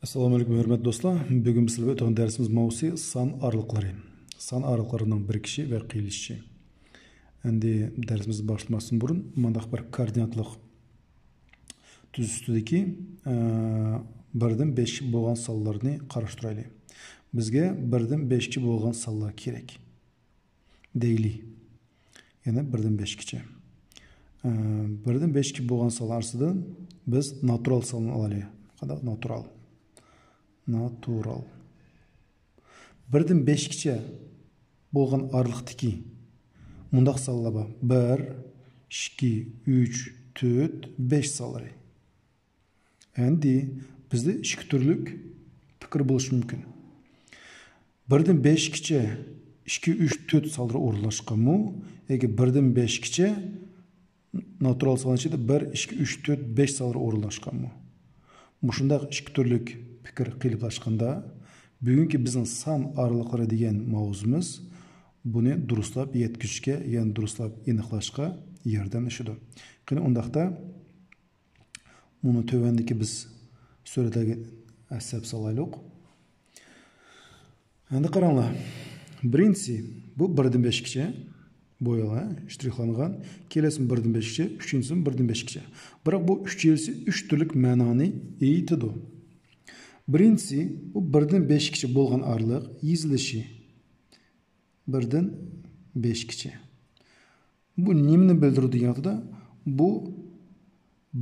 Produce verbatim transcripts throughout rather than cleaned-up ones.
ئەسسالامۇئەلەيكۇم، ھۆرمەتلىك دوستلار. بۈگۈن بىز سىلەر بىلەن ئۆتىدىغان دەرسىمىز ماۋزۇسى سان ئارىلىقلىرى. سان ئارىلىقلىرىنىڭ بىرىكىشى ۋە قىيلىشىشى. ئەمدى دەرسىمىزنى باشلىماستىن بۇرۇن مۇنداق بىر كوئوردىناتلىق تۈز ئۈستىدىكى، ئە، بىردىن بەشكە بولغان سانلارنى قاراشتۇرايلى. بىزگە بىردىن بەشكە بولغان سانلار كېرەك. دەيلى. يەنە بىردىن بەشكىچە. ئە، بىردىن بەشكە بولغان سانلار ئارىسىدىن بىز ناتۇرال ساننى ئالايلى. قانداق؟ ناتۇرال. ناتۇرال. بىردىن بەشكىچە بولغان ئارىلىقتىكى مۇنداق سانلار بار. بىر، ئىككى، ئۈچ، تۆت، بەش سانلىرى. ئەمدى بىزدە ئىككى تۈرلۈك پىكىر بولۇشى مۇمكىن. بىردىن بەشكىچە ئىككى، ئۈچ، تۆت سانلىرى ئورۇنلاشقانمۇ؟ ياكى بىردىن بەشكىچە ناتۇرال سان ئىچىدە بىر، ئىككى، ئۈچ، تۆت، بەش سانلىرى ئورۇنلاشقانمۇ؟ مۇشۇنداق ئىككى تۈرلۈك پىكىر قېلىپلاشقاندا، بۈگۈنكى بىزنىڭ سان ئارىلىقلىرى دېگەن ماۋزۇمىز بۇنى دۇرۇسلاپ يەتكۈزۈشكە، يەنى دۇرۇسلاپ ئېنىقلاشقا ياردەملىشىدۇ. قېنى ئۇنداقتا، مۇنۇ تۆۋەندىكى بىز سۈرەتلەرگە ئەسەپ سالايلۇق. ئەمدى قاراڭلار. بىرىنچىسى، بۇ بىردىن بەشكىچە بويىغا شترىخلانغان. كېلەسىمۇ بىردىن بەشكىچە، ئۈچىنچىسىمۇ بىردىن بەشكىچە. بىراق بۇ ئۈچەيلىسى ئۈچ تۈرلۈك مەنانى ئېيتىدۇ. بىرىنچىسى، بۇ بىردىن بەشكىچە بولغان ئارىلىق يېزىلىشى. بىردىن بەشكىچە. بۇ نېمىنى بىلدۈرىدۇ دېگەن ۋاقتىدا، بۇ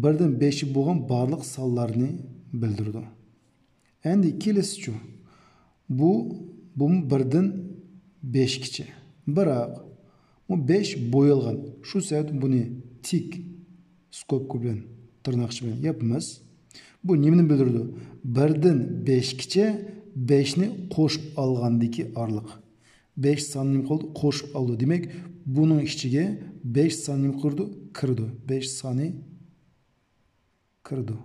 بىردىن بەشكىچە بولغان بارلىق سانلارنى بىلدۈرىدۇ. ئەمدى كېلىسىچۇ؟ بۇ، بۇمۇ بىردىن بەشكىچە. بىراق، بۇ بەش بويالغان. شۇ سەۋەبتىن بۇنى تىك سكوبكا بىلەن، تىرناقچە بىلەن ياپىمىز. بۇ نېمىنى بىلدۈرىدۇ؟ بىردىن بەشكىچە بەشنى قوشۇپ ئالغاندىكى ئارىلىق. بەش ساننى نېمە قىلدى؟ قوشۇپ ئالدى. دېمەك، بۇنىڭ ئىچىگە بەش ساننى نېمە قىلىدۇ؟ كىرىدۇ. بەش سانى كىرىدۇ.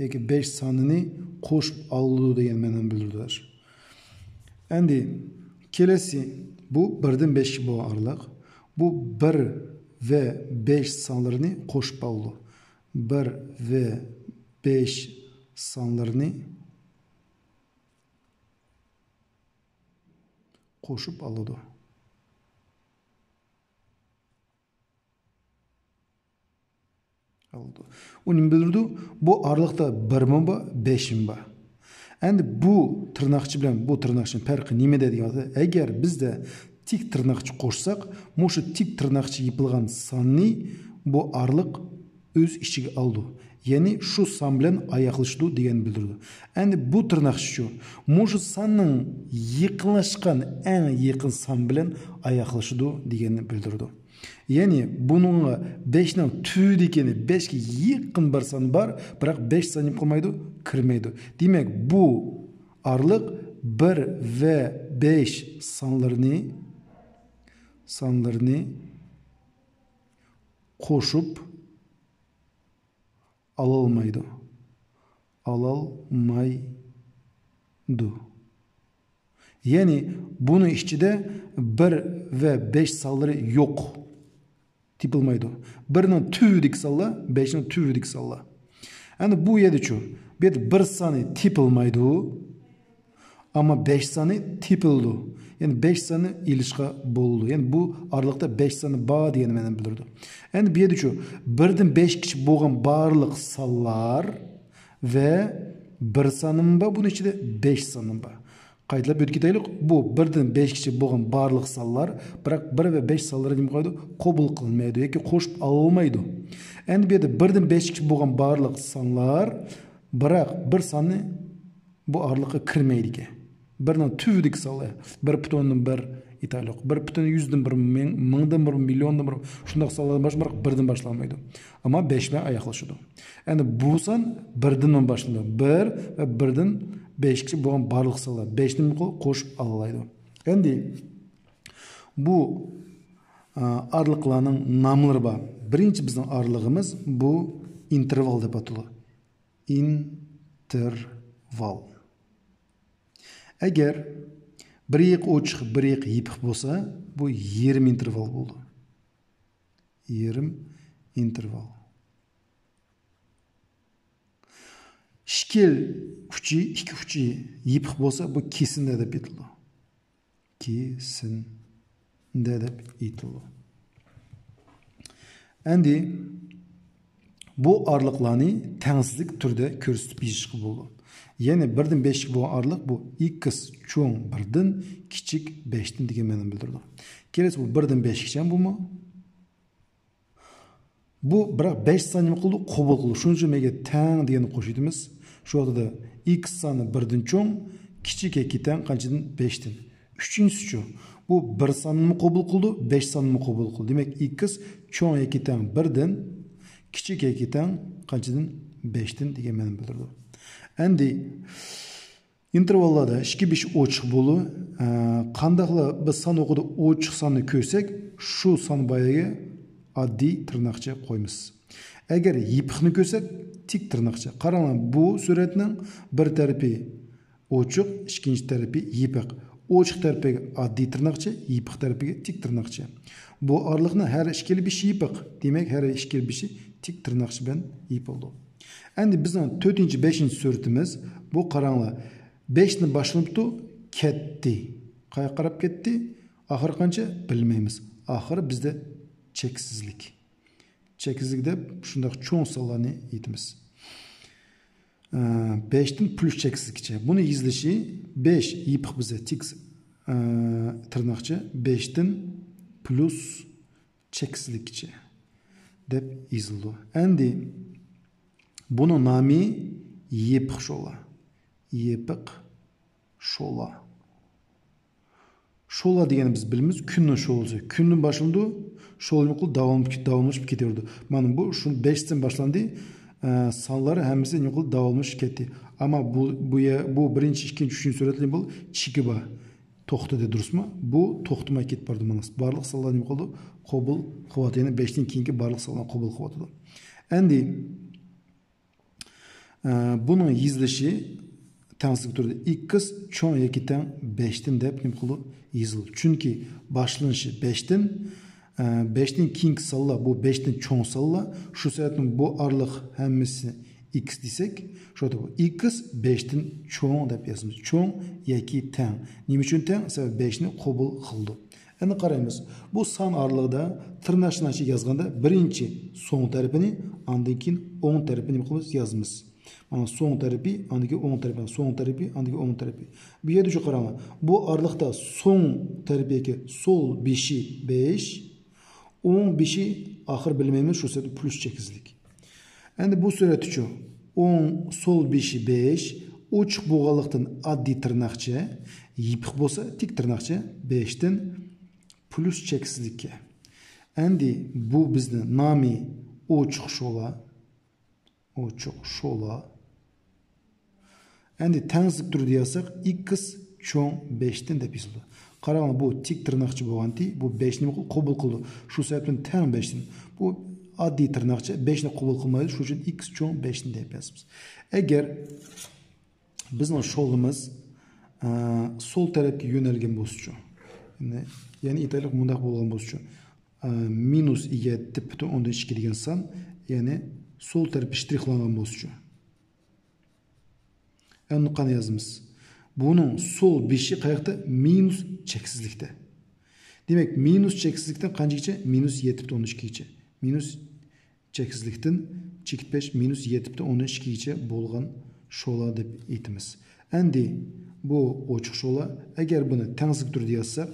ياكى بەش سانىنى قوشۇپ ئالىدۇ دېگەن مەنىنى بىلدۈرىدۇ. ئەمدى كېلەسى، بۇ بىردىن بەشكە بولغان ئارىلىق. بۇ بىر ۋە بەش سانلىرىنى قوشۇپ ئالىدۇ. بىر ۋە بەش سانلىرىنى قوشۇپ ئالىدۇ. ئالىدۇ. ئۇ نېمە بىلدۈرىدۇ؟ بۇ ئارىلىقتا بىرمۇ بار، بەشمۇ بار. ئەمدى بۇ تىرناقچە بىلەن بۇ تىرناقچىنىڭ پەرقى نېمىدە دېگەن ۋاقىتتا، ئەگەر بىزدە تىك تىرناقچە قوشساق، مۇشۇ تىك تىرناقچە يېپىلغان ساننى بۇ ئارىلىق ئۆز ئىچىگە ئالىدۇ. يەنى شۇ سان بىلەن ئاياغلىشىدۇ دېگەننى بىلدۈرىدۇ. ئەمدى بۇ تىرناقچىچۇ؟ مۇشۇ ساننىڭ يېقىنلاشقان ئەڭ يېقىن سان بىلەن ئاياغلىشىدۇ دېگەننى بىلدۈرىدۇ. يەنى بۇنىڭغا بەشنىڭ تۈۋىدىكىنى، بەشكە يېقىن بىر سان بار، بىراق بەش سان نېمە قىلمايدۇ؟ كىرمەيدۇ. دېمەك، بۇ ئارىلىق بىر ۋە بەش سانلىرىنى، سانلىرىنى قوشۇپ ئالالمايدۇ. ئالالمايدۇ. يەنى بۇنىڭ ئىچىدە بىر ۋە بەش سانلىرى يوق. تېپىلمايدۇ. بىرنىڭ تۈۋىدىكى سانلار، بەشنىڭ تۈۋىدىكى سانلار. ئەمدى بۇ يەردىچۇ؟ بۇ يەردە بىر سانى تېپىلمايدۇ. ئەمما بەش سانى تېپىلىدۇ. يەنى بەش ساننى ئېلىشقا بولىدۇ. يەنى بۇ ئارىلىقتا بەش سانى بار دېگەننى مەنە بىلدۈرىدۇ. ئەمدى بۇ يەردىچۇ؟ بىردىن بەشكىچە بولغان بارلىق سانلار ۋە بىر سانىمۇ بار، بۇنىڭ ئىچىدە بەش سانىمۇ بار. قايتىلاپ ئۆتۈپ كېتەيلۇق. بۇ بىردىن بەشكىچە بولغان بارلىق سانلار، بىراق بىر ۋە بەش سانلىرى نېمە قىلمايدۇ؟ قوبۇل قىلىنمايدۇ ياكى قوشۇپ ئالالمايدۇ. ئەمدى بۇ يەردە بىردىن بەشكىچە بولغان بارلىق سانلار، بىراق بىر ساننى بۇ ئارىلىققا كىرمەيدىكەن. بىرنىڭ تۈۋىدىكى سانلار، بىر پۈتۈن بىر ئېيتايلۇق، بىر پۈتۈن يۈزدىن بىر، مىڭ، مىڭدىن بىر، مىليوندىن بىر، شۇنداق سانلاردىن باشلاپ بىردىن باشلانمايدۇ. ئەمما بەش بىلەن ئاياغلىشىدۇ. ئەمدى بۇ سان بىردىن باشلىنىدۇ. بىر ۋە بىردىن بەشكىچە بولغان بارلىق سانلار بەشنى قوشۇپ ئالالايدۇ. ئەمدى بۇ، ئا، ئارىلىقلارنىڭ ناملىرى بار. بىرىنچى بىزنىڭ ئارىلىقىمىز بۇ ئىنتېرۋال دەپ ئاتىلىدۇ. ئىنتېرۋال. ئەگەر بىر يېقى ئوچۇق، بىر يېقى يېپىق بولسا، بۇ يېرىم ئىنتېرۋال بولىدۇ. يېرىم ئىنتېرۋال. ئىككى ئۇچى، ئىككى ئۇچى يېپىق بولسا، بۇ كېسىندە دەپ ئېيتىلىدۇ. كېسىندە دەپ ئېيتىلىدۇ. ئەمدى بۇ ئارىلىقلارنى تەڭسىزلىك تۈردە كۆرسىتىپ يېزىشقا بولىدۇ. يەنى بىردىن بەشكە بولغان ئارىلىق بۇ ئېكس چوڭ بىردىن كىچىك بەشتىن دېگەن مەنىنى بىلدۈرىدۇ. كېلەسى بۇ بىردىن بەشكىچە بۇمۇ. بۇ بىراق بەش سان نېمە قىلىدۇ؟ قوبۇل قىلىدۇ. شۇنىڭ ئۈچۈن مەگە تەڭ دېگەننى قوشۇۋېتىمىز. شۇ ۋاقىتتا ئېكس سانى بىردىن چوڭ، كىچىك ياكى تەڭ قانچىدىن؟ بەشتىن. ئۈچىنچىسىچۇ؟ بۇ بىر ساننىمۇ قوبۇل قىلىدۇ، بەش ساننىمۇ قوبۇل قىلىدۇ. دېمەك، ئېكس چوڭ ياكى تەڭ بىردىن، كىچىك ياكى تەڭ قانچىدىن؟ بەشتىن دېگەن مەنىنى بىلدۈرىدۇ. ئەمدى ئىنتېرۋاللاردا ئىككى بېشى ئوچۇق بولۇ، ئە، قانداقلا بىر سان ئوقىدا ئوچۇق ساننى كۆرسەك، شۇ سان بايىغا ئاددىي تىرناقچە قويىمىز. ئەگەر يېپىقنى كۆرسەك، تىك تىرناقچە. قاراڭلار، بۇ سۈرەتنىڭ بىر تەرىپى ئوچۇق، ئىككىنچى تەرىپى يېپىق. ئوچۇق تەرىپىگە ئاددىي تىرناقچە، يېپىق تەرىپىگە تىك تىرناقچە. بۇ ئارىلىقنىڭ ھەر ئىككىلا بېشى يېپىق. دېمەك، ھەر ئىككىلا بېشى تىك تىرناقچە بىلەن يېپىلىدۇ. ئەمدى بىزنىڭ تۆتىنچى، بەشىنچى سۈرىتىمىز. بۇ قاراڭلار، بەشتىن باشلىنىپتۇ، كەتتى. قاياققا قاراپ كەتتى؟ ئاخىرى قانچە؟ بىلمەيمىز. ئاخىرى بىزدە چەكسىزلىك. چەكسىزلىك دەپ شۇنداق چوڭ سانلارنى ئېيتىمىز. ئە، بەشتىن پليۇس چەكسىزلىككىچە. بۇنى يېزىلىشى بەش يېپىق بىزدە تىك، ئە، تىرناقچە، بەشتىن پليۇس چەكسىزلىككىچە دەپ يېزىلىدۇ. ئەمدى بۇنىڭ نامى يېپىق شولا. يېپىق شولا. شولا دېگەننى بىز بىلىمىز، كۈننىڭ شولىسى. كۈندىن باشلىنىدۇ، شولا نېمە قىلىدۇ؟ داۋاملىشىپ، داۋاملىشىپ كېتىۋېرىدۇ. مانا بۇ شۇ بەشتىن باشلاندى. ئە، سانلار ھەممىسى نېمە قىلدى؟ داۋاملىشىپ كەتتى. ئەمما بۇ، بۇ يە-، بۇ بىرىنچى، ئىككىنچى، ئۈچىنچى سۈرەتلەر بۇ چېكى بار. توختىدى، دۇرۇسمۇ؟ بۇ توختىماي كېتىپ بارىدۇ، مانا. بارلىق سانلار نېمە قىلىدۇ؟ قوبۇل قىلىۋاتىدۇ. يەنى بەشتىن كېيىنكى بارلىق سانلارنى قوبۇل قىلىۋاتىدۇ. ئەمدى ئە، بۇنىڭ يېزىلىشى تەڭسىزلىك تۈرىدە ئېكس چوڭ ياكى تەڭ بەشتىن دەپ نېمە قىلىدۇ؟ يېزىلىدۇ. چۈنكى باشلىنىشى بەشتىن، ئە، بەشتىن كېيىنكى سانلار، بۇ بەشتىن چوڭ سانلار، شۇ سەۋەبتىن بۇ ئارىلىق ھەممىسى ئېكس دېسەك، شۇ بۇ ئېكس بەشتىن چوڭ دەپ يازىمىز. چوڭ ياكى تەڭ. نېمە ئۈچۈن تەڭ؟ سەۋەبى بەشنى قوبۇل قىلىدۇ. ئەمدى قارايمىز. بۇ سان ئارىلىقىدا تىرناقچىنى يازغاندا بىرىنچى سوڭ تەرىپىنى، ئاندىن كېيىن ئوڭ تەرىپىنى نېمە قىلىمىز؟ يازىمىز. مانا سوڭ تەرىپى، ئاندىن كېيىن ئوڭ تەرىپى، سوڭ تەرىپى، ئاندىن كېيىن ئوڭ تەرىپى. بۇ يەردە شۇ قاراڭلار. بۇ ئارىلىقتا سوڭ تەرىپىدىكى سول بېشى بەش، ئوڭ بېشى ئاخىر بىلمەيمىز، شۇ سەۋەبتىن پليۇس چەكسىزلىك. ئەمدى بۇ سۈرەتتىچۇ؟ ئوڭ سول بېشى بەش، ئوچۇق بولغانلىقتىن ئاددىي تىرناقچە، يېپىق بولسا تىك تىرناقچە، بەشتىن پليۇس چەكسىزلىككە. ئەمدى بۇ بىزنىڭ نامى ئوچۇق شولا. ئوچۇق شولا. ئەمدى تەڭسىزلىك تۈرىدە يازساق، ئېكس چوڭ بەشتىن دەپ يېزىلىدۇ. قاراڭلار، بۇ تىك تىرناقچە بولغانتى، بۇ بەشنى نېمە قىلىدۇ؟ قوبۇل قىلىدۇ. شۇ سەۋەبتىن تەڭ بەشتىن. بۇ ئاددىي تىرناقچە، بەشنى قوبۇل قىلمايدۇ، شۇنىڭ ئۈچۈن ئېكس چوڭ بەشتىن دەپ يازىمىز. ئەگەر بىزنىڭ شولىمىز، ئە، سول تەرەپكە يۆنەلگەن بولسىچۇ؟ يەنى، يەنى ئېيتايلىق، مۇنداق بولغان بولسىچۇ؟ ئە، مىنۇس يەتتە پۈتۈن ئوندىن ئىككى دېگەن سان، يەنى سول تەرىپى شترىخلانغان بولسىچۇ؟ ئەمدى قانداق يازىمىز؟ بۇنىڭ سول بېشى قاياقتا؟ مىنۇس چەكسىزلىكتە. دېمەك، مىنۇس چەكسىزلىكتىن قانچىگىچە؟ مىنۇس يەتتە پۈتۈن ئوندىن ئىككىگىچە. مىنۇس چەكسىزلىكتىن چېكىت بەش مىنۇس يەتتە پۈتۈن ئوندىن ئىككىگىچە بولغان شولا دەپ ئېيتىمىز. ئەمدى بۇ ئوچۇق شولا. ئەگەر بۇنى تەڭسىزلىك تۈرىدە يازساق،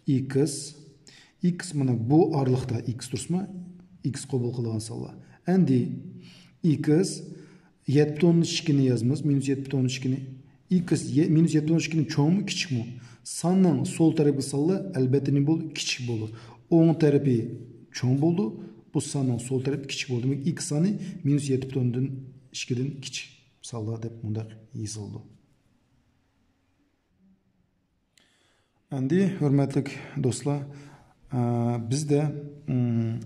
ئېكس، ئېكس مانا بۇ ئارىلىقتا ئېكس تۇرسىمۇ؟ ئېكس قوبۇل قىلىدىغان سانلار. ئەمدى ئېكس يەتتە پۈتۈن ئوندىن ئىككىنى يازىمىز، مىنۇس يەتتە پۈتۈن ئوندىن ئىككىنى. ئېكس يە-، مىنۇس يەتتە پۈتۈن ئوندىن ئىككىدىن چوڭمۇ، كىچىكمۇ؟ ساننىڭ سول تەرەپكى سانلار، ئەلۋەتتە، نېمە بولىدۇ؟ كىچىك بولىدۇ. ئوڭ تەرىپى چوڭ بولىدۇ، بۇ ساننىڭ سول تەرىپى كىچىك بولىدۇ. دېمەك، ئېكس سانى مىنۇس يەتتە پۈتۈن ئوندىن ئىككىدىن كىچىك سانلار دەپ مۇنداق يېزىلىدۇ. ئەمدى، ھۆرمەتلىك دوستلار، ئە، بىزدە، ئىم،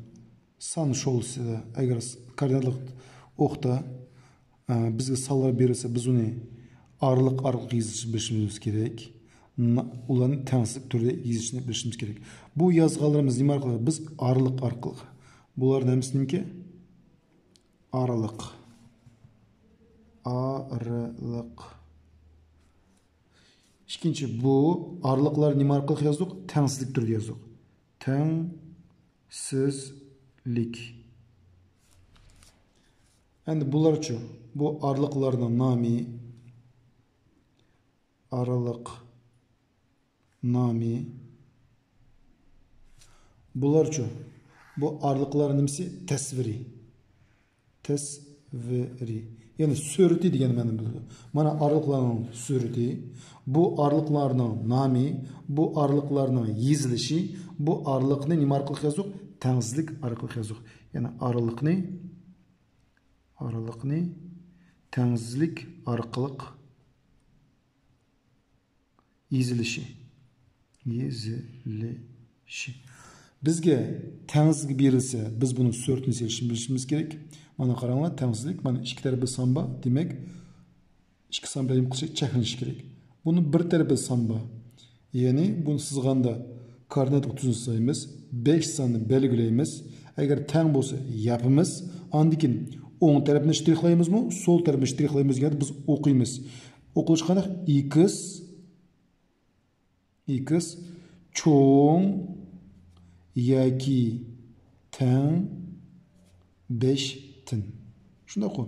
سان شولىسىدا، ئەگەر س-، كوئوردىناتلىق ئوقتا، ئە، بىزگە سانلار بېرىلسە، بىز ئۇنى ئارىلىق ئارقىلىق يېزىشنى بىلىشىمىز كېرەك. نا-، ئۇلارنى تەڭسىزلىك تۈرىدە يېزىشنى بىلىشىمىز كېرەك. بۇ يازغانلىرىمىز نېمە ئارقىلىق؟ بىز ئارىلىق ئارقىلىق. بۇلارنىڭ ھەممىسى نېمىكى؟ ئارىلىق. ئارىلىق. ئىككىنچى، بۇ ئارىلىقلار نېمە ئارقىلىق يازدۇق؟ تەڭسىزلىك تۈرىدە يازدۇق. تەڭسىزلىك. ئەمدى بۇلارچۇ؟ بۇ ئارىلىقلارنىڭ نامى، ئارىلىق نامى. بۇلارچۇ؟ بۇ ئارىلىقلار نېمىسى؟ تەسۋىرى. تەسۋىرى. يەنى سۈرىتى دېگەن مەنىنى بىلدۈرىدۇ. مانا ئارىلىقلارنىڭ سۈرىتى. بۇ ئارىلىقلارنىڭ نامى. بۇ ئارىلىقلارنىڭ يېزىلىشى. بۇ ئارىلىقنى نېمە ئارقىلىق يازدۇق؟ تەڭسىزلىك ئارقىلىق يازدۇق. يەنى ئارىلىقنى، ئارىلىقنى تەڭسىزلىك ئارقىلىق يېزىلىشى. يېزىلىشى. بىزگە تەڭسىزلىك بېرىلسە، بىز بۇنىڭ سۈرىتىنى سېلىشنى بىلىشىمىز كېرەك. مانا قاراڭلار، تەڭسىزلىك، مانا ئىككى تەرىپى سان بار، دېمەك، ئىككى سان بىلەن نېمە قىلىش كېرەك؟ چەكلىنىش كېرەك. بۇنىڭ بىر تەرىپى سان بار. يەنى بۇنى سىزغاندا كوئوردىناتىغا تۈزۈن سىزايمىز، بەش ساننى بەلگىلەيمىز. ئەگەر تەڭ بولسا ياپىمىز. ئاندىن كېيىن ئوڭ تەرىپىنى شترىخلايمىزمۇ، سول تەرىپىنى شترىخلايمىز دېگەندە بىز ئوقۇيمىز. ئوقۇلۇشى قانداق؟ ئىكس، ئىكس چوڭ ياكى تەڭ بەشتىن. شۇنداققۇ؟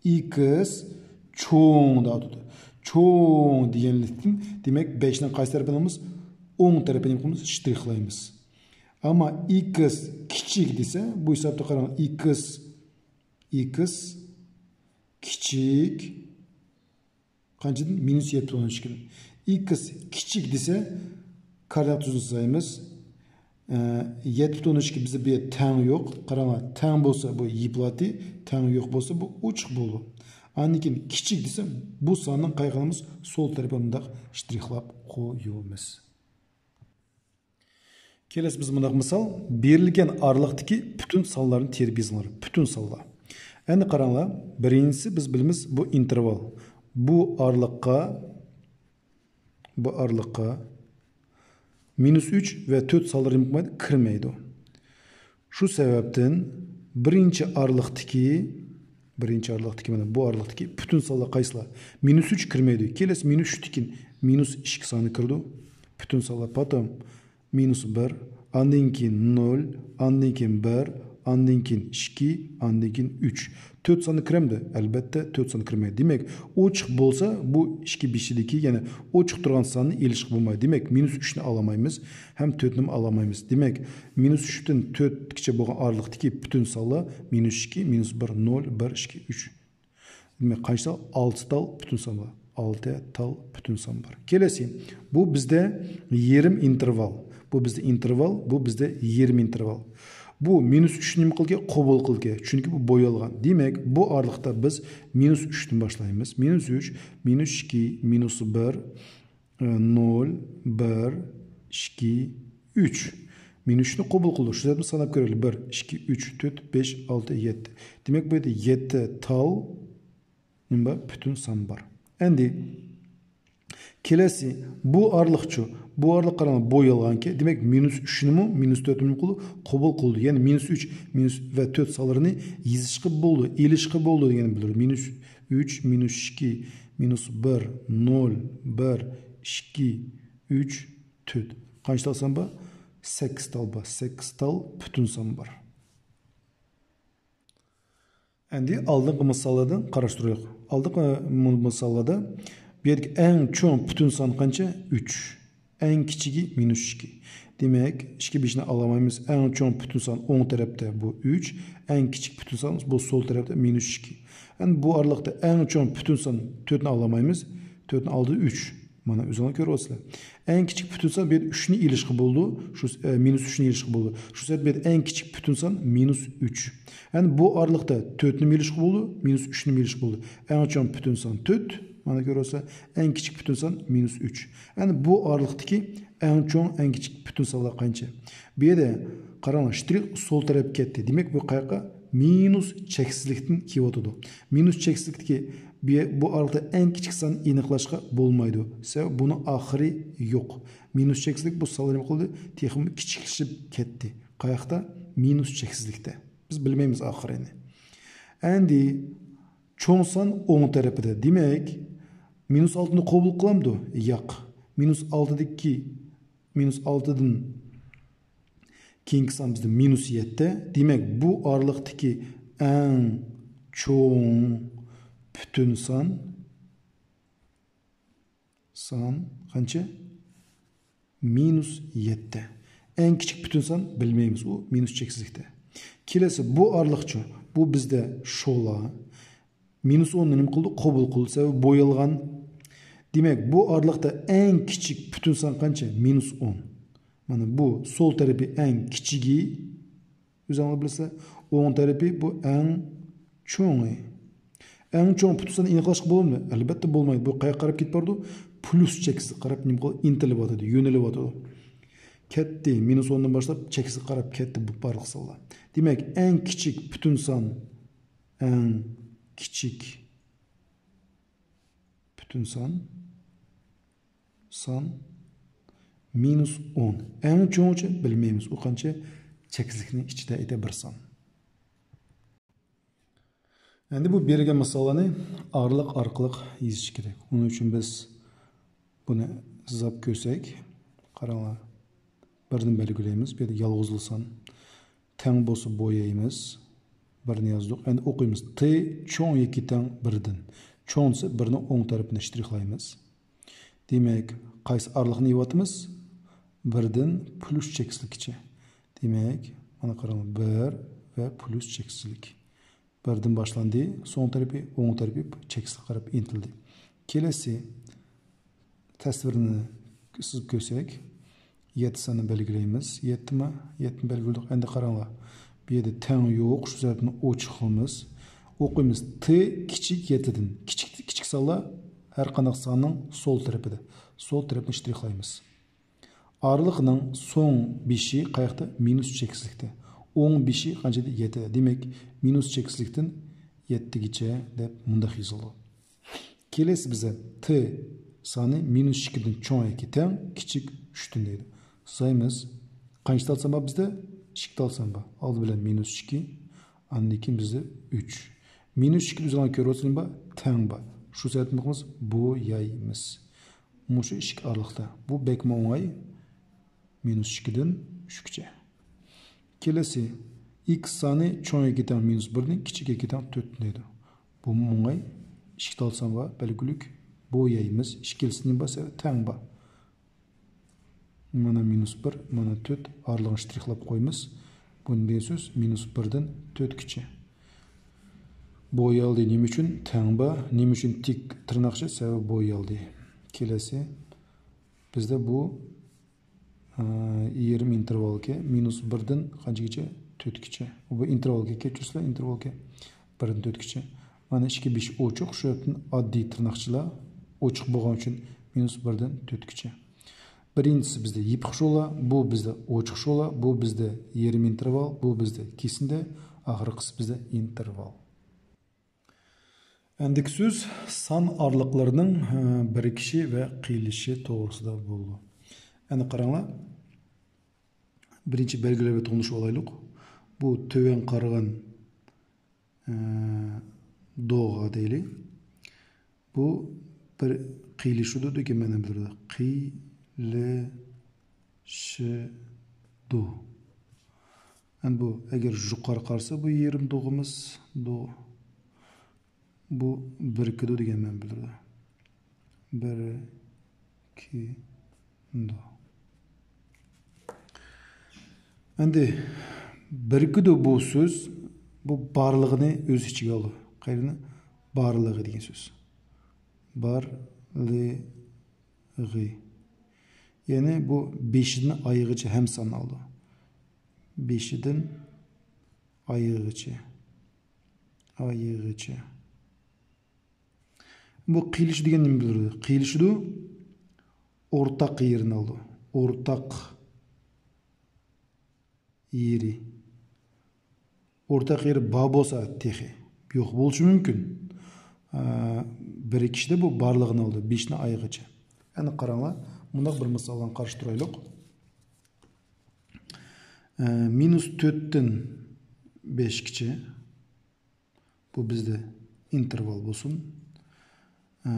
ئىكس چوڭ دەۋاتىدۇ. چوڭ دېگەنلىكتىن، دېمەك، بەشنىڭ قايسى تەرىپىنى ئالىمىز؟ ئوڭ تەرىپىنى نېمە قىلىمىز؟ شترىخلايمىز. ئەمما ئىكس كىچىك دېسە، بۇ ھېسابتا قاراڭ، ئىكس، ئىكس كىچىك قانچىدىن؟ مىنۇس يەتتە پۈتۈن ئوندىن ئىككىدىن. ئىكس كىچىك دېسە، كوئوردىنات تۈزۈن سىزايمىز. ئە، يەتتە پۈتۈن ئوندىن ئىككى بىزدە بۇ يەردە تەڭ يوق. قاراڭلار، تەڭ بولسا بۇ يېپىلاتتى، تەڭ يوق بولسا بۇ ئوچۇق بولىدۇ. ئاندىن كېيىن كىچىك دېسە، بۇ ساننىڭ قايغىنىمىز سول تەرىپىنى مۇنداق شترىخلاپ قويىمىز. كېلەسى بىز مۇنداق مىسال، بېرىلگەن ئارىلىقتىكى پۈتۈن سانلارنى تېرىپ يېزىڭلار. پۈتۈن سانلار. ئەمدى قاراڭلار، بىرىنچىسى بىز بىلىمىز، بۇ ئىنتېرۋال. بۇ ئارىلىققا، بۇ ئارىلىققا مىنۇس ئۈچ ۋە تۆت سانلىرى نېمە قىلمايدۇ؟ كىرمەيدۇ. شۇ سەۋەبتىن بىرىنچى ئارىلىقتىكى، بىرىنچى ئارىلىقتىكى، مانا بۇ ئارىلىقتىكى پۈتۈن سانلار قايسىلار؟ مىنۇس ئۈچ كىرمەيدۇ. كېلەسى مىنۇس ئۈچتىن كېيىن مىنۇس ئىككى سانى كىرىدۇ. پۈتۈن سانلار. پاتوم مىنۇس بىر، ئاندىن كېيىن نۆل، ئاندىن كېيىن بىر، ئاندىن كېيىن ئىككى، ئاندىن كېيىن ئۈچ. تۆت سانى كىرەمدۇ؟ ئەلبەتتە، تۆت سانى كىرمەيدۇ. دېمەك، ئوچۇق بولسا، بۇ ئىككى بېشىدىكى، يەنى ئوچۇق تۇرغان ساننى ئېلىشقا بولمايدۇ. دېمەك، مىنۇس ئۈچنى ئالالمايمىز، ھەم تۆتنىمۇ ئالالمايمىز. دېمەك، مىنۇس ئۈچتىن تۆتكىچە بولغان ئارىلىقتىكى پۈتۈن سانلار مىنۇس ئىككى، مىنۇس بىر، نۆل، بىر، ئىككى، ئۈچ. دېمەك، قانچە تال؟ ئالتە تال پۈتۈن سان بار. ئالتە تال پۈتۈن سان بار. كېلەسى، بۇ بىزدە يېرىم ئىنتېرۋال. بۇ بىزدە ئىنتېرۋال، بۇ بىزدە يېرىم ئىنتېرۋال. بۇ مىنۇس ئۈچنى نېمە قىلدى؟ قوبۇل قىلدى. چۈنكى بۇ بويالغان. دېمەك، بۇ ئارىلىقتا بىز مىنۇس ئۈچتىن باشلايمىز. مىنۇس ئۈچ، مىنۇس ئىككى، مىنۇس بىر، نۆل، بىر، ئىككى، ئۈچ. مىنۇس ئۈچنى قوبۇل قىلدۇق. شۇ سەۋەبتىن ساناپ كۆرەيلى. بىر، ئىككى، ئۈچ، تۆت، بەش، ئالتە، يەتتە. دېمەك، بۇ يەردە يەتتە تال نېمە بار؟ پۈتۈن سان بار. ئەمدى كېلەسى، بۇ ئارىلىقچۇ؟ بۇ ئارىلىق قاراڭلار، بويالغانكەن. دېمەك، مىنۇس ئۈچنىمۇ، مىنۇس تۆتنىمۇ قوبۇل قىلدى. يەنى مىنۇس ئۈچ، مىنۇس ۋە تۆت سانلىرىنى يېزىشقا بولىدۇ، ئېلىشقا بولىدۇ دېگەننى بىلدۈرىدۇ. مىنۇس ئۈچ، مىنۇس ئىككى، مىنۇس بىر، نۆل، بىر، ئىككى، ئۈچ، تۆت. قانچە تال سان بار؟ سەككىز تال بار. سەككىز تال پۈتۈن سان بار. ئەمدى ئالدىنقى مىساللاردىن قاراشتۇرۇيۇق. ئالدىنقى مۇ-، مىساللاردا بۇ يەردىكى ئەڭ چوڭ پۈتۈن سان قانچە؟ ئۈچ. ئەڭ كىچىكى مىنۇس ئىككى. دېمەك، ئىككى بېشىنى ئالالمايمىز. ئەڭ چوڭ پۈتۈن سان ئوڭ تەرەپتە بۇ ئۈچ، ئەڭ كىچىك پۈتۈن سان بۇ سول تەرەپتە مىنۇس ئىككى. ئەمدى بۇ ئارىلىقتا ئەڭ چوڭ پۈتۈن سان تۆتنى ئالالمايمىز. تۆتنى ئالدى ئۈچ. مانا ئۆزۈڭلار كۆرۈۋاتىسىلەر. ئەڭ كىچىك پۈتۈن سان بۇ يەردە ئۈچنى ئېلىشقا بولىدۇ. شۇ، ئە، مىنۇس ئۈچنى ئېلىشقا بولىدۇ. شۇ سەۋەبتىن بۇ يەردە ئەڭ كىچىك پۈتۈن سان مىنۇس ئۈچ. يەنى بۇ ئارىلىقتا تۆتنى ئېلىشقا بولىدۇ، مىنۇس ئۈچنى ئېلىشقا بولىدۇ. ئەڭ چوڭ پۈتۈن سان تۆت. مانا كۆرۈۋاتىسىلەر. ئەڭ كىچىك پۈتۈن سان مىنۇس ئۈچ. يەنى بۇ ئارىلىقتىكى ئەڭ چوڭ، ئەڭ كىچىك پۈتۈن سانلار قانچە؟ بۇ يەردە قاراڭلار، شترىخ سول تەرەپكە كەتتى. دېمەك، بۇ قاياققا؟ مىنۇس چەكسىزلىكتىن كېلىۋاتىدۇ. مىنۇس چەكسىزلىكتىكى بۇ، بۇ ئارىلىقتا ئەڭ كىچىك ساننى ئېنىقلاشقا بولمايدۇ. سەۋەبى بۇنىڭ ئاخىرى يوق. مىنۇس چەكسىزلىك بۇ سانلار نېمە قىلدى؟ تېخىمۇ كىچىكلىشىپ كەتتى. قاياقتا؟ مىنۇس چەكسىزلىكتە. بىز بىلمەيمىز ئاخىرىنى. ئەمدى چوڭ سان ئوڭ تەرىپىدە. دېمەك، مىنۇس ئالتىنى قوبۇل قىلامدۇ؟ ياق. مىنۇس ئالتىدىكى، مىنۇس ئالتىدىن كېيىنكى سان بىزدە مىنۇس يەتتە. دېمەك، بۇ ئارىلىقتىكى ئەڭ چوڭ پۈتۈن سان، سان قانچە؟ مىنۇس يەتتە. ئەڭ كىچىك پۈتۈن سان بىلمەيمىز، ئۇ مىنۇس چەكسىزلىكتە. كېلەسى بۇ ئارىلىقچۇ؟ بۇ بىزدە شولا. مىنۇس ئوننى نېمە قىلدى؟ قوبۇل قىلدى، سەۋەبى بويالغان. دېمەك، بۇ ئارىلىقتا ئەڭ كىچىك پۈتۈن سان قانچە؟ مىنۇس ئون. مانا بۇ سول تەرىپى ئەڭ كىچىكى. ئۆزۈڭلار بىلىسىلەر، ئوڭ تەرىپى بۇ ئەڭ چوڭى. ئەڭ چوڭ پۈتۈن ساننى ئېنىقلاشقا بولامدۇ؟ ئەلۋەتتە بولمايدۇ. بۇ قاياققا قاراپ كېتىپ بارىدۇ؟ پلۇس چەكسىزگە قاراپ نېمە قىلىدۇ؟ ئىنتىلىۋاتىدۇ، يۆنىلىۋاتىدۇ. كەتتى، مىنۇس ئوندىن باشلاپ چەكسىزگە قاراپ كەتتى بۇ بارلىق سانلار. دېمەك، ئەڭ كىچىك پۈتۈن سان، ئەڭ كىچىك پۈتۈن سان، سان مىنۇس ئون. ئەڭ چوڭىچە بىلمەيمىز، ئۇ قانچە؟ چەكسىزلىكنىڭ ئىچىدە ئىدى بىر سان. ئەمدى بۇ بېرىلگەن مىساللارنى ئارىلىق ئارقىلىق يېزىش كېرەك. ئۇنىڭ ئۈچۈن بىز بۇنى سىزىپ كۆرسەك، قاراڭلار. بىرنى بەلگىلەيمىز، بۇ يەردە يالغۇزلا سان. تەڭ بولسا بويايمىز. بىرنى يازدۇق. ئەمدى ئوقۇيمىز. تى چوڭ ياكى تەڭ بىردىن. چوڭ دېسە بىرنىڭ ئوڭ تەرىپىنى شترىخلايمىز. دېمەك، قايسى ئارىلىقنى يېۋاتىمىز؟ بىردىن پلۇس چەكسىزلىككىچە. دېمەك، مانا قاراڭ، بىر ۋە پلۇس چەكسىزلىك. بىردىن باشلاندى، سول تەرىپى، ئوڭ تەرىپى چەكسىزلىككە قاراپ ئىنتىلدى. كېلەسى تەسۋىرنى سىزىپ كۆرسەك، يەتتە ساننى بەلگىلەيمىز. يەتتىما؟ يەتتىنى بەلگىلىدۇق. ئەمدى قاراڭلار. بۇ يەردە تەڭ يوق، شۇ سەۋەبتىن ئوچۇق قىلىمىز. ئوقۇيمىز. تى كىچىك يەتتىدىن. كىچىك، كىچىك سانلار ھەر قانداق ساننىڭ سول تەرىپىدە. سول تەرەپنى شترىخلايمىز. ئارىلىقنىڭ سوڭ بېشى قاياقتا؟ مىنۇس چەكسىزلىكتە. ئوڭ بېشى قانچىدە؟ يەتتە. دېمەك، مىنۇس چەكسىزلىكتىن يەتتىگىچە دەپ مۇنداق يېزىلىدۇ. كېلەسى بىزدە تى سانى مىنۇس ئىككىدىن چوڭ ياكى تەڭ، كىچىك ئۈچتىن دەيدۇ. سىزايمىز. قانچە تال سان بار بىزدە؟ ئىككى تال سان بار. ئالدى بىلەن مىنۇس ئىككى، ئاندىن كېيىن بىزدە ئۈچ. مىنۇس ئىككىنى ئۆزۈڭلار كۆرۈۋاتىسىلەرمۇ؟ تەڭ بار. شۇ سەۋەبتىن بۇ يەرنى بويايمىز. مۇشۇ ئىككى ئارىلىقتا. بۇ بەكمۇ ئوڭاي. مىنۇس ئىككىدىن ئۈچكىچە. كېلەسى، ئىكس سانى چوڭ ياكى تەڭ مىنۇس بىردىن، كىچىك ياكى تەڭ تۆتتىن دەيدۇ. بۇمۇ ئوڭاي. ئىككى تال سان بار، بەلگىلىك. بويايمىز. ئىككىلىسىنى بار، سەۋەبى تەڭ بار. مانا مىنۇس بىر، مانا تۆت، ئارىلىقىنى شترىخلاپ قويىمىز. بۇ نېمە دېگەن سۆز؟ مىنۇس بىردىن تۆتكىچە. بويالدى. نېمە ئۈچۈن؟ تەڭ بار. نېمە ئۈچۈن تىك تىرناقچە؟ سەۋەبى بويالدى. كېلەسى. بىزدە بۇ، ئە، يېرىم ئىنتېرۋالكە، مىنۇس بىردىن قانچىگىچە؟ تۆتكىچە. بۇ ئىنتېرۋالكە، كەچۈرسىلەر، ئىنتېرۋالكە. بىردىن تۆتكىچە. مانا ئىككى بېشى ئوچۇق، شۇ سەۋەبتىن ئاددىي تىرناقچىلار ئوچۇق بولغان ئۈچۈن مىنۇس بىردىن تۆتكىچە. بىرىنچىسى بىزدە يېپىق شولا، بۇ بىزدە ئوچۇق شولا، بۇ بىزدە يېرىم ئىنتېرۋال، بۇ بىزدە كېسىندە، ئاخىرقىسى بىزدە ئىنتېرۋال. ئەندىكى سۆز سان ئارىلىقلىرىنىڭ، ھە، بىرىكىشى ۋە قىيىلىشى توغرىسىدا بولىدۇ. ئەنە قاراڭلار، بىرىنچى بەلگىلەر بىلەن تونۇشۇپ ئالايلۇق. بۇ تۆۋەن قارىغان، ھە، دوغا دەيلى. بۇ بىر قىيىلىشىدۇ دېگەن مەنە بىلدۈرىدۇ. قىيىلىشىدۇ. ئەمدى بۇ ئەگەر يۇقىرى قارىسا، بۇ يېرىم دوغىمىز، دو. بۇ بىرىكىدۇ دېگەن مەنە بىلدۈرىدۇ. بىرىكىدۇ. ئەمدى بىرىكىدۇ بۇ سۆز، بۇ بارلىقىنى ئۆز ئىچىگە ئالىدۇ. قەيرىنى؟ بارلىقى دېگەن سۆز. بارلىقى. يەنى بۇ بېشىدىن ئايىغىچە ھەم سان ئالىدۇ. بېشىدىن ئايىغىچە. ئايىغىچە. بۇ قىيىلىشى دېگەن نېمە بىلدۈرىدۇ؟ قىيىلىشىدۇ، ئورتاق يېرىنى ئالىدۇ. ئورتاق يېرى. ئورتاق يېرى بار بولسا تېخى. يوق بولۇشى مۇمكىن. ئە، بىرىكىشىدە بۇ بارلىقىنى ئالىدۇ. بېشىدىن ئايىغىچە. ئەنە قاراڭلار. مۇنداق بىر مىسالنى قارشى تۇرايلۇق. ئە، مىنۇس تۆتتىن بەشكىچە. بۇ بىزدە ئىنتېرۋال بولسۇن. ئە،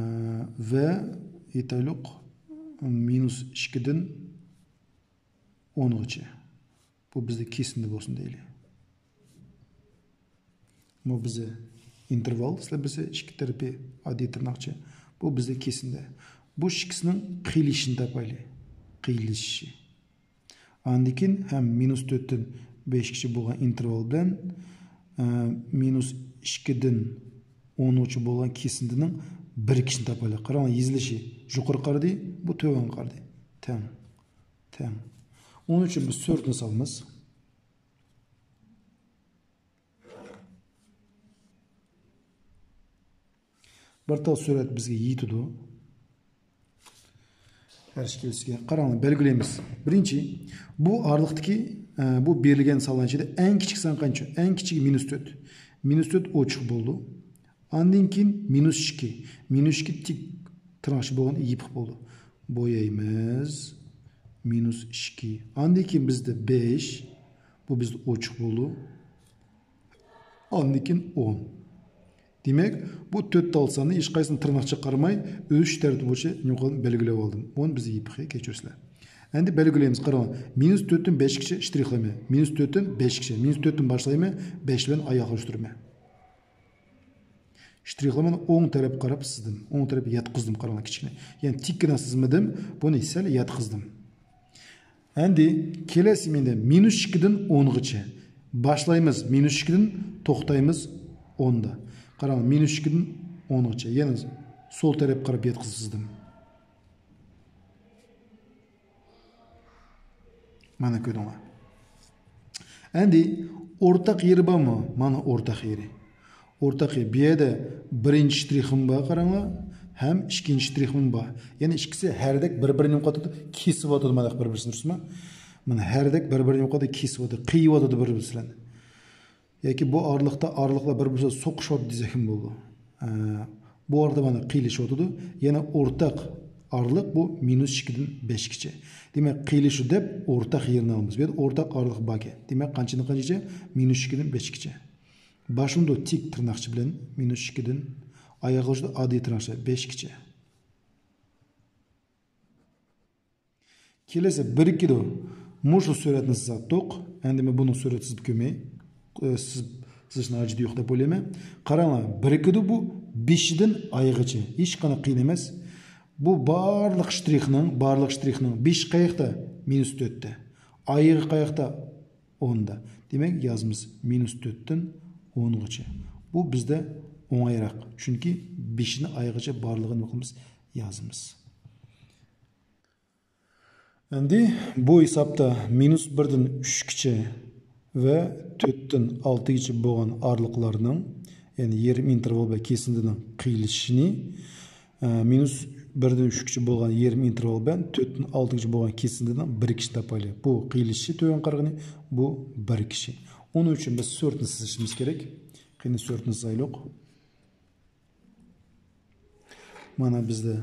ۋە ئېيتايلۇق، مىنۇس ئىككىدىن ئونغىچە. بۇ بىزدە كېسىندە بولسۇن دەيلى. بۇ بىزدە ئىنتېرۋال، سىلەر بىلسە ئىككى تەرىپى ئاددىي تىرناقچە. بۇ بىزدە كېسىندە. بۇ ئىككىسىنىڭ قىيلىشىشىنى تاپايلى. قىيلىشىشى. ئاندىن كېيىن ھەم مىنۇس تۆتتىن بەشكىچە بولغان ئىنتېرۋال بىلەن، ئە، مىنۇس ئىككىدىن ئونغىچە بولغان كېسىندىنىڭ بىرىكىشىنى تاپايلى. قاراڭلار، يېزىلىشى يۇقىرى قارىدى، بۇ تۆۋەن قارىدى. تەڭ. تەڭ. ئۇنىڭ ئۈچۈن بىز سۈرەتنى سالىمىز. بىر تال سۈرەت بىزگە يېتىدۇ. ھەر ئىككىلىسىگە قاراڭلار، بەلگىلەيمىز. بىرىنچى، بۇ ئارىلىقتىكى، ئە، بۇ بېرىلگەن سانلار ئىچىدە ئەڭ كىچىك سان قانچە؟ ئەڭ كىچىكى مىنۇس تۆت. مىنۇس تۆت ئوچۇق بولىدۇ. ئاندىن كېيىن مىنۇس ئىككى. مىنۇس ئىككى تىك تىرناقچە بولغان يېپىق بولىدۇ. بويايمىز. مىنۇس ئىككى. ئاندىن كېيىن بىزدە بەش. بۇ بىزدە ئوچۇق بولىدۇ. ئاندىن كېيىن ئون. دېمەك، بۇ تۆت تال ساننى ھېچقايسىنى تىرناقچە قارىماي، ئۆسۈش تەرتىپى بويىچە نېمە قىلدىم؟ بەلگىلەپ ئالدىم. ئۇنى بىز يېپىقى كەچۈرسىلەر. ئەمدى بەلگىلەيمىز. قاراڭ، مىنۇس تۆتتىن بەشكىچە شترىخلىمە. مىنۇس تۆتتىن بەشكىچە. مىنۇس تۆتتىن باشلايمەن، بەش بىلەن ئاياغلاشتۇرىمەن. شترىخلىمىنى ئوڭ تەرەپكە قاراپ سىزدىم. ئوڭ تەرەپكە ياتقۇزدۇم، قاراڭلار، كىچىككىنە. يەنى تىككىنە سىزمىدىم، بۇنى سەل ياتقۇزدۇم. ئەمدى كېلەسى مەندە مىنۇس ئىككىدىن ئونغىچە. باشلايمىز مىنۇس ئىككىدىن، توختايمىز ئوندا. قاراڭ، مىنۇس ئىككىدىن ئونغىچە. يەنە سول تەرەپكە قاراپ ياتقۇزدۇم. مانا كۆردۈڭلار. ئەمدى ئورتاق يېرى بارمۇ؟ مانا ئورتاق يېرى. ئورتاق يېرى. بۇ يەردە بىرىنچى شترىخىم بار، قاراڭلار. ھەم ئىككىنچى شترىخىم بار. يەنى ئىككىسى ھەردەك بىر-بىرىنى نېمە قىلىۋاتىدۇ؟ كېسىۋاتىدۇ، مانا بىر-بىرسىنى، دۇرۇسمۇ؟ مانا ھەردەك بىر-بىرىنى نېمە قىلىۋاتىدۇ؟ كېسىۋاتىدۇ، بىر-بىرسى بىلەن. ياكى بۇ ئارىلىقتا، ئارىلىقلار بىر-بىرسىگە سوقۇشۇۋاتىدۇ دېسەكمۇ بولىدۇ. ئە، بۇ ئارىدا مانا قىيلىشىۋاتىدۇ. يەنە ئورتاق ئارىلىق بۇ مىنۇس ئىككىدىن بەشكىچە. دېمەك، قىيلىشىدۇ دەپ ئورتاق يېرىنى ئالىمىز. بۇ يەردە ئورتاق ئارىلىق باركەن. دېمەك، قانچىدىن قانچىگىچە؟ مىنۇس ئىككىدىن بەشكىچە. باشلىنىدۇ تىك تىرناقچە بىلەن مىنۇس ئىككىدىن، ئاياغلىشىدۇ ئاددىي تىرناقچە بەشكىچە. كېلەسى بىرىكىدۇ. مۇشۇ سۈرەتنى سىزاتتۇق. ئەمدى مەن بۇنىڭ سۈرەتنى سىزىپ كۆرمەي، ئە، سىز، سىزىشنىڭ ھاجىتى يوق دەپ ئويلايمەن. قاراڭلار، بىرىكىدۇ بۇ بېشىدىن ئايىغىچە. ھېچقانداق قىيىن ئەمەس. بۇ بارلىق شترىخنىڭ، بارلىق شترىخنىڭ بېشى قاياقتا؟ مىنۇس تۆتتە. ئايىغى قاياقتا؟ ئوندا. دېمەك، يازىمىز مىنۇس تۆتتىن ئونغىچە. بۇ بىزدە ئوڭايراق. چۈنكى بېشىدىن ئايىغىچە بارلىقىنى نېمە قىلىمىز؟ يازىمىز. ئەمدى بۇ ھېسابتا مىنۇس بىردىن ئۈچكىچە ۋە تۆتتىن ئالتىگىچە بولغان ئارىلىقلارنىڭ، يەنى يېرىم ئىنتېرۋال بىلەن كېسىندىنىڭ قىيلىشىشىنى، ئە، مىنۇس بىردىن ئۈچكىچە بولغان يېرىم ئىنتېرۋال بىلەن تۆتتىن ئالتىگىچە بولغان كېسىندىنىڭ بىرىكىشىنى تاپايلى. بۇ قىيلىشىشى تۆۋەن قارىغىنى، بۇ بىرىكىشى. ئۇنىڭ ئۈچۈن بىز سۈرەتنى سىزىشىمىز كېرەك. قېنى سۈرەتنى سىزايلۇق. مانا بىزدە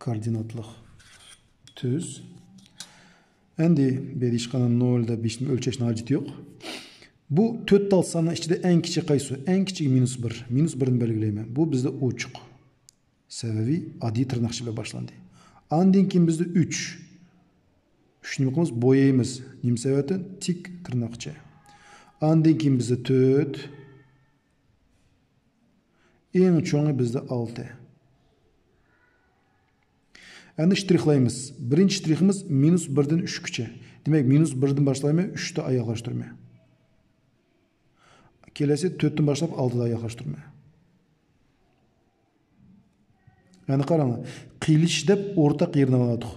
كوئوردىناتلىق تۈز. ئەمدى بۇ يەردە ھېچقانداق نول دەپ ھېچنېمە ئۆلچەشنىڭ ھاجىتى يوق. بۇ تۆت تال ساننىڭ ئىچىدە ئەڭ كىچىكى قايسى؟ ئەڭ كىچىكى مىنۇس بىر. مىنۇس بىرنى بەلگىلەيمەن. بۇ بىزدە ئوچۇق. سەۋەبى ئاددىي تىرناقچە بىلەن باشلاندى. ئاندىن كېيىن بىزدە ئۈچ. ئۈچنى نېمە قىلىمىز؟ بويايمىز. نېمە سەۋەبتىن؟ تىك تىرناقچە. ئاندىن كېيىن بىزدە تۆت. ئەڭ چوڭى بىزدە ئالتە. ئەمدى شترىخلايمىز. بىرىنچى شترىخىمىز مىنۇس بىردىن ئۈچكىچە. دېمەك، مىنۇس بىردىن باشلايمەن، ئۈچتە ئاياغلاشتۇرىمەن. كېلەسى تۆتتىن باشلاپ ئالتىدا ئاياغلاشتۇرىمەن. يەنى قاراڭلار، قىيلىشىش دەپ ئورتاق يېرىنى ئالاتتۇق.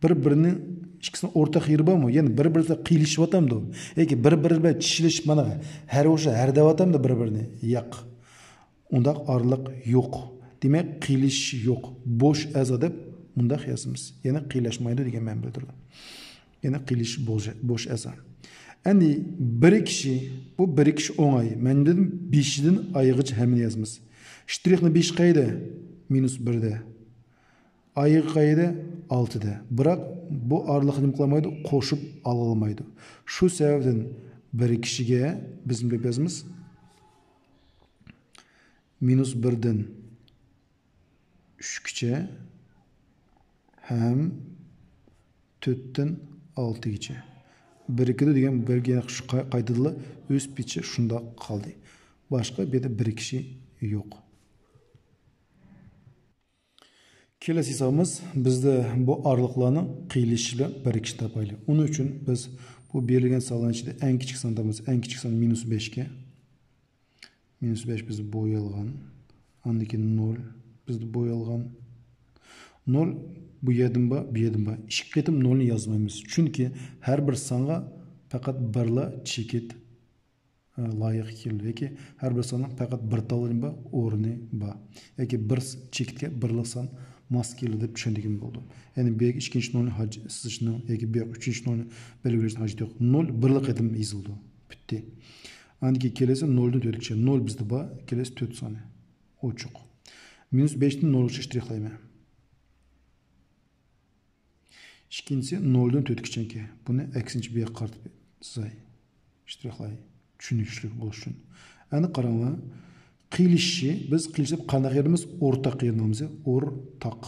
بىر-بىرىنىڭ ئىككىسىنىڭ ئورتاق يېرى بارمۇ؟ يەنى بىر-بىرى بىلەن قىيلىشىۋاتامدۇ؟ ياكى بىر-بىرى بىلەن چىشلىشىپ، مانا، ھەر ئوشۇ ھەردەۋاتامدۇ بىر-بىرىنى؟ ياق. ئۇنداق ئارىلىق يوق. دېمەك، قىيلىشىش يوق. بوش ئەزا دەپ مۇنداق يازىمىز. يەنى قىيلاشمايدۇ دېگەن مەنە بىلدۈرىدۇ. يەنى قىيلىشىش بوش، بوش ئەزا. ئەمدى بىرىكىشى، بۇ بىرىكىشى ئوڭاي. مەن دېدىم، بېشىدىن ئايىغىچە ھەممىنى يازىمىز. شترىخنىڭ بېشى قەيدە؟ مىنۇس بىردە. ئايىغى قەيدە؟ ئالتىدە. بىراق بۇ ئارىلىقنى نېمە قىلالمايدۇ؟ قوشۇپ ئالالمايدۇ. شۇ سەۋەبتىن بىرىكىشىگە بىز نېمە دەپ يازىمىز؟ مىنۇس بىردىن ئۈچكىچە ھەم تۆتتىن ئالتىگىچە. بىرىكىدۇ دېگەن بىرگە شۇ قاي-، قايتىدىلا ئۆز پېتىچە شۇنداق قالدى. باشقا بۇ يەردە بىرىكىشى يوق. كېلەسى ھېسابىمىز، بىزدە بۇ ئارىلىقلارنىڭ قىيلىشىشى بىلەن بىرىكىشىنى تاپايلى. ئۇنىڭ ئۈچۈن بىز بۇ بېرىلگەن سانلارنىڭ ئىچىدە ئەڭ كىچىك سان تاپىمىز. ئەڭ كىچىك سان مىنۇس بەشكە. مىنۇس بەش بىزدە بويالغان. ئاندىن كېيىن نول بىزدە بويالغان. نول بۇ يەردىن بار، بۇ يەردىن بار. ئىككى قېتىم نولنى يازمايمىز. چۈنكى ھەر بىر سانغا پەقەت بىرلا چېكىت، ئە، لايىق كېلىدۇ. ياكى ھەر بىر ساننىڭ پەقەت بىر تاللىنى بار، ئورنى بار. ياكى بىر س-، چېكىتكە بىرلا سان ماس كېلىدۇ دەپ چۈشەندۈرگىلى بولىدۇ. يەنى بۇ يەرگە ئىككىنچى نولنى ھاج-، سىزىشنىڭ ياكى بۇ يەرگە ئۈچىنچى نولنى بەلگىلەشنىڭ ھاجىتى يوق. نول بىرلا قېتىم يېزىلىدۇ. پۈتتى. ئاندىن كېيىن كېلەسى نولدىن تۆتكىچە. نول بىزدە بار، كېلەسى تۆت سانى. ئوچۇق. مىنۇس بەشتىن نولغىچە شترىخلايمەن. ئىككىنچىسى نولدىن تۆتكىچىكەن. بۇنى ئەكسىنچە بۇ ياققا قارىتىپ سىزاي. شترىخلاي. چۈشىنىشلىك بولۇش ئۈچۈن. ئەمدى قاراڭلار. قىيلىشىشى، بىز قىيلىشىپ قانداق يېرىمىز؟ ئورتاق يېرىنى ئالىمىز. ئورتاق.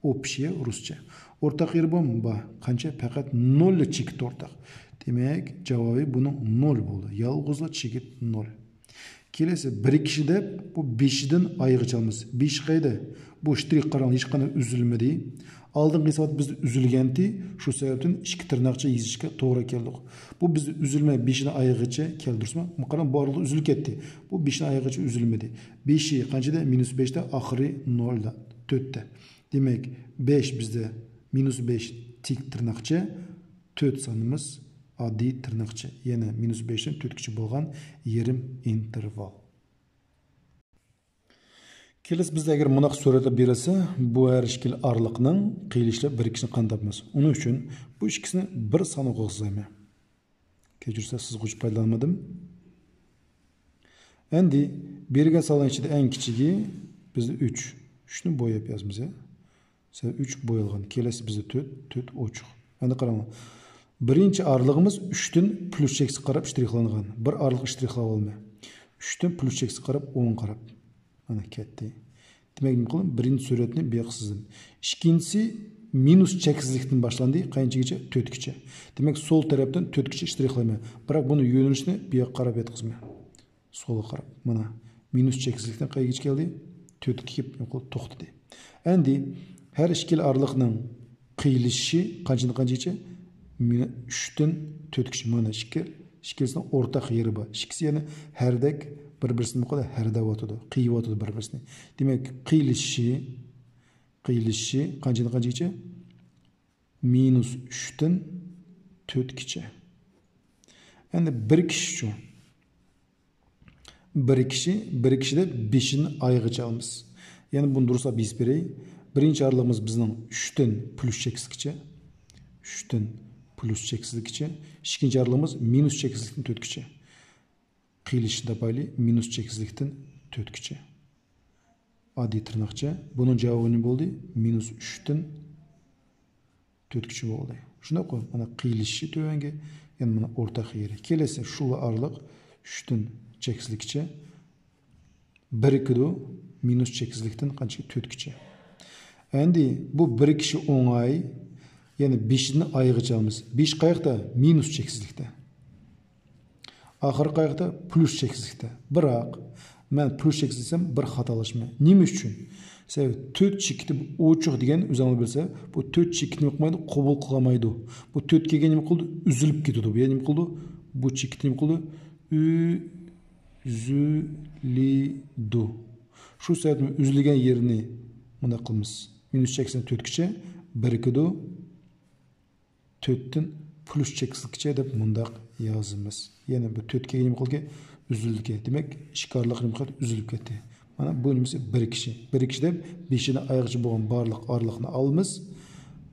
ئوبشىيە رۇسچە. ئورتاق يېرى بارمۇ؟ بار. قانچە؟ پەقەت نوللا چېكىت ئورتاق. دېمەك، جاۋابى بۇنىڭ نول بولدى. يالغۇزلا چېكىت نول. كېلەسى بىرىكىشى دەپ، بۇ بېشىدىن ئايىغىچە ئالىمىز. بېشى قەيدە؟ بۇ شترىخ قاراڭ، ھېچقانداق ئۈزۈلمىدى. ئالدىنقى ھېسابات بىزدە ئۈزۈلگەنتى، شۇ سەۋەبتىن ئىككى تىرناقچە يېزىشقا توغرا كەلدۇق. بۇ بىزدە ئۈزۈلمەي بېشىدىن ئايىغىچە كەلدى، دۇرۇسمۇ؟ قاراڭ، بۇ ئارىلىقتا ئۈزۈلۈپ كەتتى. بۇ بېشىدىن ئايىغىچە ئۈزۈلمىدى. بېشى قانچىدە؟ مىنۇس بەشتە، ئاخىرى نولدا، تۆتتە. دېمەك، بەش بىزدە مىنۇس بەش تىك تىرناقچە، تۆت سانىمىز ئاددىي تىرناقچە، يەنى مىنۇس بەشتىن تۆتكىچە بولغان يېرىم ئىنتېرۋال. كېلىسى بىزدە ئەگەر مۇنداق سۈرەتلەر بېرىلسە، بۇ ھەر ئىككىلا ئارىلىقنىڭ قىيلىشىشى بىرىكىشىنى قانداق تاپىمىز؟ ئۇنىڭ ئۈچۈن بۇ ئىككىسىنى بىر سانغا سىزايمەن. كەچۈرسە سىزغۇچ پايدىلانمىدىم. ئەمدى بېرىلگەن سانلارنىڭ ئىچىدە ئەڭ كىچىكى بىزدە ئۈچ. ئۈچنى بوياپ يازىمىز، يا. مىسال، ئۈچ بويالغان. كېلەسى بىزدە تۆت، تۆت ئوچۇق. ئەمدى قاراڭلار. بىرىنچى ئارىلىقىمىز ئۈچتىن پلۇس چەكسىگە قاراپ شترىخلانغان. بىر ئارىلىق شترىخلاۋالماي. ئۈچتىن پلۇس چەكسىگە قاراپ ئوڭغا قاراپ. مانا كەتتى. دېمەك، نېمە قىلدىم؟ بىرىنچى سۈرەتنى بۇ ياققا سىزدىم. ئىككىنچىسى مىنۇس چەكسىزلىكتىن باشلاندى. قانچىگىچە؟ تۆتكىچە. دېمەك، سول تەرەپتىن تۆتكىچە شترىخلايمەن. بىراق بۇنى يۆنىلىشىنى بۇ ياققا قاراپ ياتقۇزىمەن. سولغا قاراپ. مانا، مىنۇس چەكسىزلىكتىن قەيگىچە كەلدى؟ تۆتكە كېلىپ توختىدى. ئەمدى ھەر ئىككىلا ئارىلىقنىڭ قىيلىشىشى قانچىدىن قانچىگىچە؟ مىنۇ-، ئۈچتىن تۆتكىچە. مانا ئىككى، ئىككىلىسىنىڭ ئورتاق يېرى بار. ئىككىسى يەنە ھەردەك بىر-بىرسىنى نېمە قىلىدۇ؟ ھەردەۋاتىدۇ، قىيىۋاتىدۇ بىر-بىرسىنى. دېمەك، قىيلىشىشى، قىيلىشىشى قانچىدىن قانچىگىچە؟ مىنۇس ئۈچتىن تۆتكىچە. ئەمدى بىرىكىشىشىچۇ؟ بىرىكىشى، بىرىكىشى دەپ بېشىنى ئايىغىچە ئالىمىز. يەنى بۇنى دۇرۇسلاپ يېزىپ بېرەي. بىرىنچى ئارىلىقىمىز بىزنىڭ ئۈچتىن پلۇس چەكسىزگىچە. ئۈچتىن پلۇس چەكسىزگىچە. ئىككىنچى ئارىلىقىمىز مىنۇس چەكسىزلىكتىن تۆتكىچە. قىيلىشىشىنى تاپايلى، مىنۇس چەكسىزلىكتىن تۆتكىچە. ئاددىي تىرناقچە. بۇنىڭ جاۋابى نېمە بولدى؟ مىنۇس ئۈچتىن تۆتكىچە بولدى. شۇنداققۇ؟ مانا قىيلىشىشى تۆۋەنگە، يەنى مانا ئورتاق يېرى. كېلەسى شۇلا ئارىلىق ئۈچتىن چەكسىزلىككىچە. بىرىكىدۇ، مىنۇس چەكسىزلىكتىن قانچىكى؟ تۆتكىچە. ئەمدى بۇ بىرىكىشى ئوڭاي، يەنى بېشىدىن ئايىغىچە ئالىمىز. بېشى قاياقتا؟ مىنۇس چەكسىزلىكتە. ئاخىرى قاياقتا؟ پلۇس چەكسىزلىكتە. بىراق، مەن پلۇس چەكسىز دېسەم، بىر خاتالاشمەن. نېمە ئۈچۈن؟ سەۋەبى تۆت چېكىتى ئوچۇق دېگەن ئۆزۈڭلار بىلسە، بۇ تۆت چېكىتنى نېمە قىلمايدۇ؟ قوبۇل قىلالمايدۇ. بۇ تۆت كەلگەن نېمە قىلىدۇ؟ ئۈزۈلۈپ كېتىدۇ. بۇ يەنى نېمە قىلىدۇ؟ بۇ چېكىت نېمە قىلىدۇ؟ ئۈزۈلىدۇ. شۇ سەۋەبتىن ئۈزۈلگەن يېرىنى مۇنداق قىلىمىز. مىنۇس چەكسىزدىن تۆتكىچە بىرىكىدۇ. تۆتتىن پلۇس چەكسىزگىچە دەپ مۇنداق يازىمىز. يەنى بۇ تۆت كەلگەن نېمە قىلدى؟ ئۈزۈلدى. دېمەك، ئىككى ئارىلىق نېمە قىلدى؟ ئۈزۈلۈپ كەتتى. مانا بۇ نېمىسى؟ بىرىكىشى. بىرىكىشى دەپ بېشىنى ئايىغىچە بولغان بارلىق ئارىلىقنى ئالىمىز.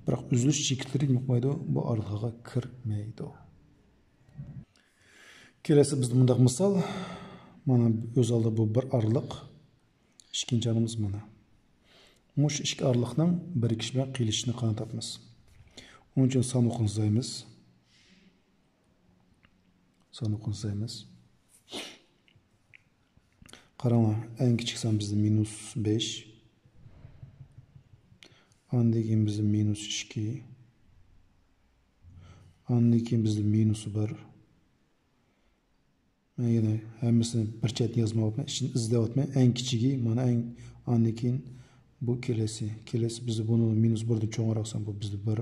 بىراق ئۈزۈلۈش چېكىتلىرى نېمە قىلمايدۇ؟ بۇ ئارىلىققا كىرمەيدۇ. كېلەسى بىزدە مۇنداق مىسال. مانا ئۆز ئالدىدا بۇ بىر ئارىلىق. ئىككىنچى ئارىلىقىمىز مانا. مۇشۇ ئىككى ئارىلىقنىڭ بىرىكىشى بىلەن قىيلىشىشىنى قانداق تاپىمىز؟ ئۇنىڭ ئۈچۈن سانىقىنى سىزايمىز. سانىقىنى سىزايمىز. قاراڭلار، ئەڭ كىچىك سان بىزدە مىنۇس بەش. ئاندىن كېيىن بىزدە مىنۇس ئىككى. ئاندىن كېيىن بىزدە مىنۇس بىر. مەن يەنە ھەممىسىنى بىر چەتتە يازمايۋاتىمەن، ئىچىنى ئىزدەۋاتىمەن. ئەڭ كىچىكى مانا، ئەڭ، ئاندىن كېيىن بۇ كېلەسى. كېلەسى بىزدە بۇنى مىنۇس بىردىن چوڭراق سان، بۇ بىزدە بىر.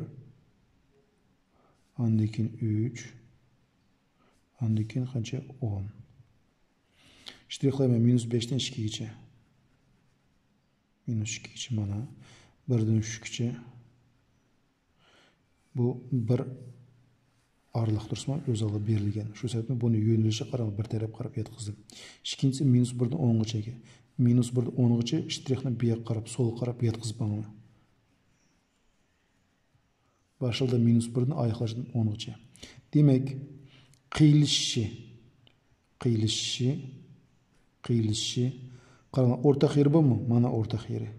ئاندىن كېيىن ئۈچ. ئاندىن كېيىن قانچە؟ ئون. شترىخلايمەن مىنۇس بەشتىن ئىككىگىچە. مىنۇس ئىككىگىچە مانا. بىردىن ئۈچكىچە. بۇ بىر ئارىلىق تۇرسىمۇ ئۆز ئالدىغا بېرىلگەن. شۇ سەۋەبتىن بۇنى يۆنىلىشى قاراڭ بىر تەرەپ قاراپ ياتقۇزدۇم. ئىككىنچىسى مىنۇس بىردىن ئونغىچە. مىنۇس بىردىن ئونغىچە شترىخنى بۇ ياققا قاراپ، سولغا قاراپ ياتقۇزۇپ ماڭىمەن. باشلىقىدا مىنۇس بىردىن ئاياغلاشتىن ئونغىچە. دېمەك، قىيلىشىشى، قىيلىشىشى، قىيلىشىشى. قاراڭلار، ئورتاق يېرى بارمۇ؟ مانا ئورتاق يېرى.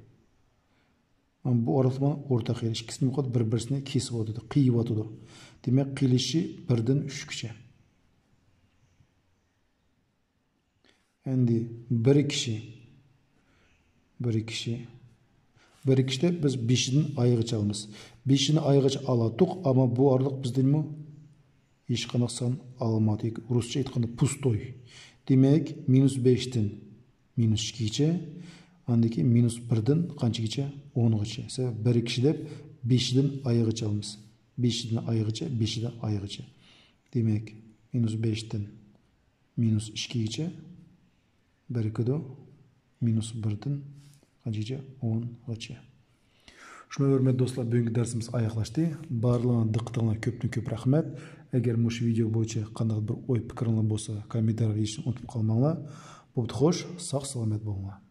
مانا بۇ ئارىلىق مانا ئورتاق يېرى. ئىككىسى نېمە قىلىدۇ؟ بىر-بىرسىنى كېسىۋاتىدۇ، قىيىۋاتىدۇ. دېمەك، قىيلىشىشى بىردىن ئۈچكىچە. ئەمدى بىر كىشى، بىر كىشى، بىر كىشىدە بىز بېشىدىن ئايىغىچە ئالىمىز. بېشىدىن ئايىغىچە ئالاتتۇق، ئەمما بۇ ئارىلىق بىزدىنمۇ ھېچقانداق سان ئالمىدۇق. رۇسچە ئېيتقاندا پۇستوي. دېمەك، مىنۇس بەشتىن مىنۇس ئىككىگىچە، ئاندىن كېيىن مىنۇس بىردىن قانچىگىچە؟ ئونغىچە. سەۋەب بىر كىشى دەپ بېشىدىن ئايىغىچە ئالىمىز. بېشىدىن ئايىغىچە، بېشىدىن ئايىغىچە. دېمەك، مىنۇس بەشتىن مىنۇس ئىككىگىچە، بىر ئىككىدۇ، مىنۇس بىردىن قانچىگىچە؟ ئونغىچە. شۇنىڭ بىلەن ھۆرمەتلىك دوستلار، بۈگۈنكى دەرسىمىز ئاياغلاشتى. بارلىقىڭلارغا دىققىتىڭلار كۆپتىن كۆپ رەھمەت. ئەگەر مۇشۇ ۋىدېئو بويىچە قانداق بىر ئوي پىكرىڭلار بولسا، كوممېنتارىيغا يېزىشنى ئۇنتۇپ قالماڭلار. بوپتۇ، خوش، ساق سالامەت بولۇڭلار.